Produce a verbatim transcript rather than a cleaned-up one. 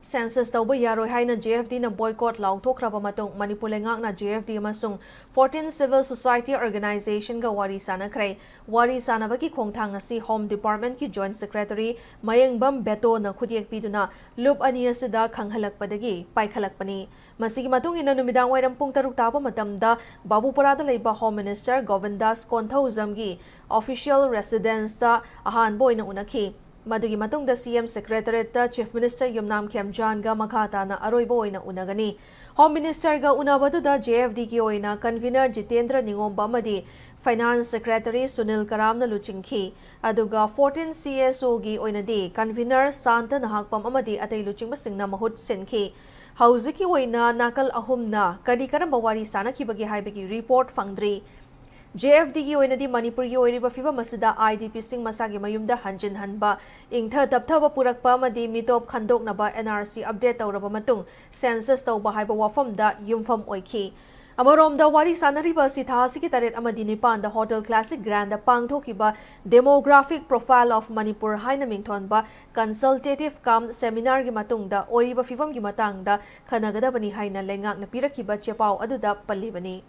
Census ꯇꯧꯕ ꯌꯥꯔꯣꯏ ꯍꯥꯏꯅ J F D ꯅ boycott ꯂꯥꯎꯊꯣꯛꯈ꯭ꯔꯕ ꯃꯇꯨꯡ ꯃꯅꯤꯄꯨꯔ ꯂꯩꯉꯥꯛꯅ J F D ꯑꯃꯁꯨꯡ fourteen civil society organization ꯒ ꯋꯥꯔꯤ ꯁꯥꯅꯈ꯭ꯔꯦ꯫ ꯋꯥꯔꯤ ꯁꯥꯅꯕꯒꯤ ꯈꯣꯡꯊꯥꯡ ꯑꯁꯤ Home Department ꯀꯤ Joint Secretary ꯃꯌꯦꯡꯕꯝ ꯕꯦꯇꯣꯅ ꯈꯨꯠꯌꯦꯛ ꯄꯤꯗꯨꯅ ꯂꯨꯞ ꯑꯅꯤ ꯑꯁꯤꯗ ꯈꯪꯍꯜꯂꯛꯄꯗꯒꯤ ꯄꯥꯏꯈꯠꯂꯛꯄꯅꯤ꯫ ꯃꯁꯤꯒꯤ ꯃꯇꯨꯡ ꯏꯟꯅ ꯅꯨꯃꯤꯗꯥꯡ ꯋꯥꯏꯔꯝ ꯄꯨꯡ ꯇꯔꯨꯛ ꯇꯥꯕ ꯃꯇꯝꯗ ꯕꯥꯕꯨꯄꯨꯔꯥꯗ ꯂꯩꯕ Home Minister ꯒꯣꯕꯤꯟꯗꯥꯁ ꯀꯣꯟꯊꯧꯖꯝꯒꯤ official residence ꯇ ꯑꯍꯥꯟꯕ ꯑꯣꯏꯅ ꯎꯅꯈꯤ꯫ ꯃꯗꯨꯒꯤ ꯃꯇꯨꯡꯗ C M Secretariat ꯇ Chief Minister ꯌꯨꯝꯅꯥꯝ ꯈꯦꯝꯆꯥꯟꯒ ꯃꯈꯥ ꯇꯥꯅ ꯑꯔꯣꯏꯕ ꯑꯣꯏꯅ ꯎꯅꯒꯅꯤ꯫ Home Minister ꯒ ꯎꯅꯕꯗꯨꯗ J F D ꯒꯤ ꯑꯣꯏꯅ convener ꯖꯤꯇꯦꯟꯗ꯭ꯔ ꯅꯤꯉꯣꯝꯕ ꯑꯃꯗꯤ Finance Secretary ꯁꯨꯅꯤꯜ ꯀꯔꯥꯝꯅ ꯂꯨꯆꯤꯡꯈꯤ꯫ ꯑꯗꯨꯒ fourteen C S O ꯒꯤ ꯑꯣꯏꯅꯗꯤ convener ꯁꯥꯟꯇ ꯅꯍꯥꯛꯄꯝ ꯑꯃꯗꯤ ꯑꯇꯩ ꯂꯨꯆꯤꯡꯕꯁꯤꯡꯅ ꯃꯍꯨꯠ ꯁꯤꯟꯈꯤ꯫ ꯍꯧꯖꯤꯛꯀꯤ ꯑꯣꯏꯅ ꯅꯥꯀꯜ ꯑꯍꯨꯝꯅ ꯀꯔꯤ ꯀꯔꯝꯕ ꯋꯥꯔꯤ ꯁꯥꯅꯈꯤꯕꯒꯦ ꯍꯥꯏꯕꯒꯤ report ꯐꯪꯗ꯭ꯔꯤ꯫ J F D ꯒꯤ ꯑꯣꯏꯅꯗꯤ ꯃꯅꯤꯄꯨꯔꯒꯤ ꯑꯣꯏꯔꯤꯕ ꯐꯤꯕꯝ ꯑꯁꯤꯗ I D P ꯁꯤꯡ ꯃꯁꯥꯒꯤ ꯃꯌꯨꯝꯗ ꯍꯟꯖꯤꯟꯍꯟꯕ, ꯏꯪꯊ ꯇꯞꯊꯕ ꯄꯨꯔꯛꯄ ꯑꯃꯗꯤ ꯃꯤꯇꯣꯞ ꯈꯟꯗꯣꯛꯅꯕ N R C update ꯇꯧꯔꯕ ꯃꯇꯨꯡ census ꯇꯧꯕ ꯍꯥꯏꯕ ꯋꯥꯐꯝꯗ ꯌꯨꯝꯐꯝ ꯑꯣꯏꯈꯤ꯫ ꯑꯃꯔꯣꯝꯗ ꯋꯥꯔꯤ ꯁꯥꯅꯔꯤꯕ ꯑꯁꯤ ꯊꯥ ꯑꯁꯤꯒꯤ ꯇꯔꯦꯠ ꯑꯃꯗꯤ ꯅꯤꯄꯥꯟꯗ Hotel Classic Grand ꯗ ꯄꯥꯡꯊꯣꯛꯈꯤꯕ Demographic Profile of Manipur ꯍꯥꯏꯅ ꯃꯤꯡꯊꯣꯟꯕ consultative cum seminar ꯒꯤ ꯃꯇꯨꯡꯗ ꯑꯣꯏꯔꯤꯕ ꯐꯤꯕꯝꯒꯤ ꯃꯇꯥꯡꯗ ꯈꯟꯅꯒꯗꯕꯅꯤ ꯍꯥꯏꯅ ꯂꯩꯉꯥꯛꯅ ꯄꯤꯔꯛꯈꯤꯕ ꯆꯦꯄꯥꯎ ꯑꯗꯨꯗ ꯄꯜꯂꯤꯕꯅꯤ꯫